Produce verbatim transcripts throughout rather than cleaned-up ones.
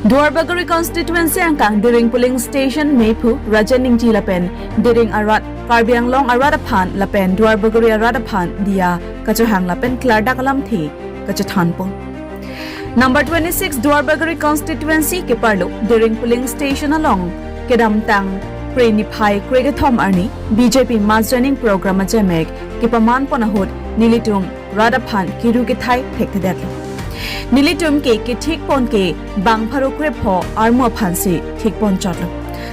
Duarbagori constituency angkang Diring polling station meiphu Rajen Ingti lapen Diring arat Karbi Anglong arat aphan lapen Duarbagori arat aphan diya kachohang lapen klardak alamthe kachethanpo. Number twenty-six Duarbagori constituency keparlo Diring polling station along kedamtang Phre niphai krekethom arni B J P mass joining program ajemek kepamanpon ahut nelitum rat aphan kiru kethai thekthedetlo. Nelitum ke kethikpon ke bang pharo krepho armu aphansi thikpon chotlo.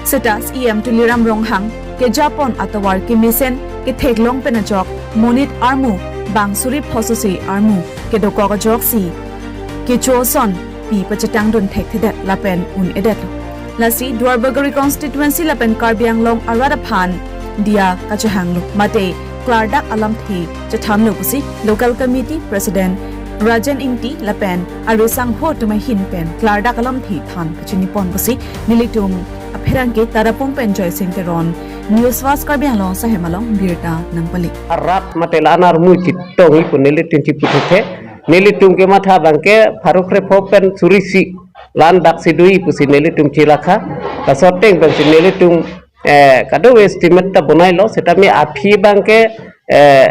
Seta C E M Tuliram Ronghang kejapon atovar kemesen ketheklong pen ajok monit armu bang suri pho susi armu kedokok ajoksi kecho asonpi pachetangdun thekthedet lapen un-edetlo. Lasi Duarbagori constituency lapen Karbi Anglong arat aphan diya kachohanglo mate klardak alamthe chethanlo pusi local committee president Rajen Ingti lapen arisangho atum ahin pen klardak alamthe than kachinipon pusi nelitum apherangke Tarapung pen Joysing Teron, News Fast Karbi Anglong ahem along birta nangpale. Arat mate la-an armu chetongji pu nelitum chiputhuthe. Nelitum kematha abangke pharo krepho pen suri isi la-an daksi doji pusi nelitum chelakha. Laso ateng pensi nelitum eh, kadokave estimate ta bonailo, setame aphi abangke, eh,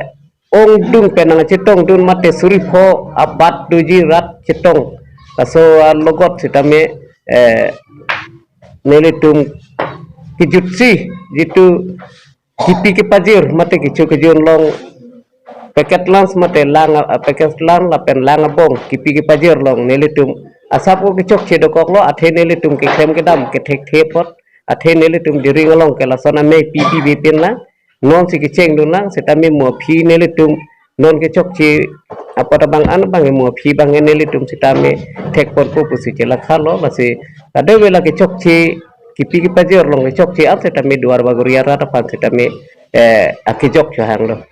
ongdung pen nangchetongdun mate suri pho abat doji rat chetong. Laso alogot setame, eh, nelitum kejutsi jitu kipi kepajir mate kecho kejun along packet lunch mate lang, ah, packet lunch lapen lang abong kipi kepajir along nelitum asap ko kechokche dokoklo, athe nelitum keklem kedam kethekthe apot, athe nelitum Diring along ke lason amei pipi bipin lang, nonsi kechengdun lang, setame mo aphi nelitum non kechokche apot abang an abang mo aphi abang nelitum setame thekponpo pusi chelakhalo, lasi kadokave la kechokche kipi kepajir along kechokche an setame Duarbagori arat aphan setame, eh, akejok chohanglo.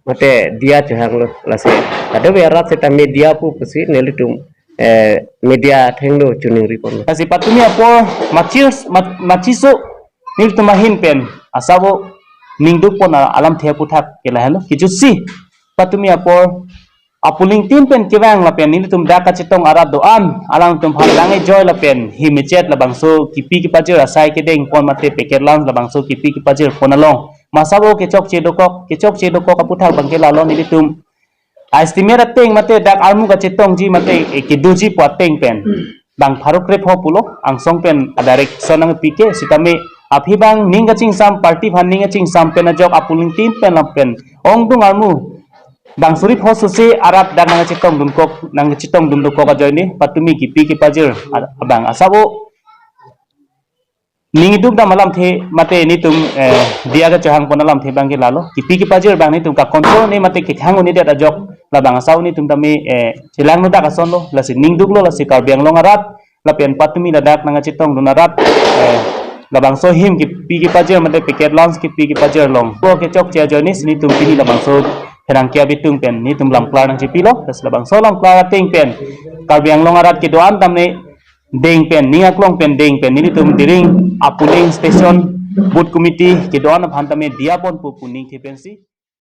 Mate diya chohanglo, lasi kadokave arat setame diyapo pusi nelitum, eh, media athengno choningriponlo. Lasi patumi apor machis, mat-, machiso nelitum ahin pen asabo ningdukpon a-, alamthe aphuthak ke lahenlo. Kejutsi patumi apor apolling tin pen kevang lapen nelitum dak kachetong arat do-an alangtum aphan lang ejoy lapen him echet labangso kipi kepajir asai kedengpon mate packet lunch labangso kipi kepajirpon along masabo kechokche dokok, kechokche dokok aphuthak abangke lalo nelitum a-estimate ateng mate dak armu kachetongji mate, eh, kedoji pu ateng pen bang pharo krepho pulo, angsong pen a-direction nangpi ke, setame aphi abang ning kachingsam, party aphan ning kachingsam pen ajok apolling tin pen lapen ongdung armu bang suri pho susi arat dak nangchetongdunkok, nangchetongdun dokok ajoine patumi kipi kepajir a-, abang asabo ningduk dam alamthe mate nelitum, eh, diya kachohangpon alamthe abangke lalo. Kipi kepajir abang nelitum ka-control ne mate kekhang un-edet ajok labang asabo nelitum tame, eh, chelangno dak asonlo, lasi ningduklo, lasi Karbi Anglong arat lapen patumi ladak nangchetongdun arat, eh, labangso him kipi kepajir mate packet lunch kipi kepajir along ko kechokche ajoine si nelitum pini labangso pherangke abitung pen nelitum lamklar nangchipilo, lasi labangso lamklar ateng pen Karbi Anglong arat kedo-an tame deng pen, ning aklong pen deng pen nelitum Diring apolling station booth committee kedo-an aphan tame diyaponpo pu ningthe pensi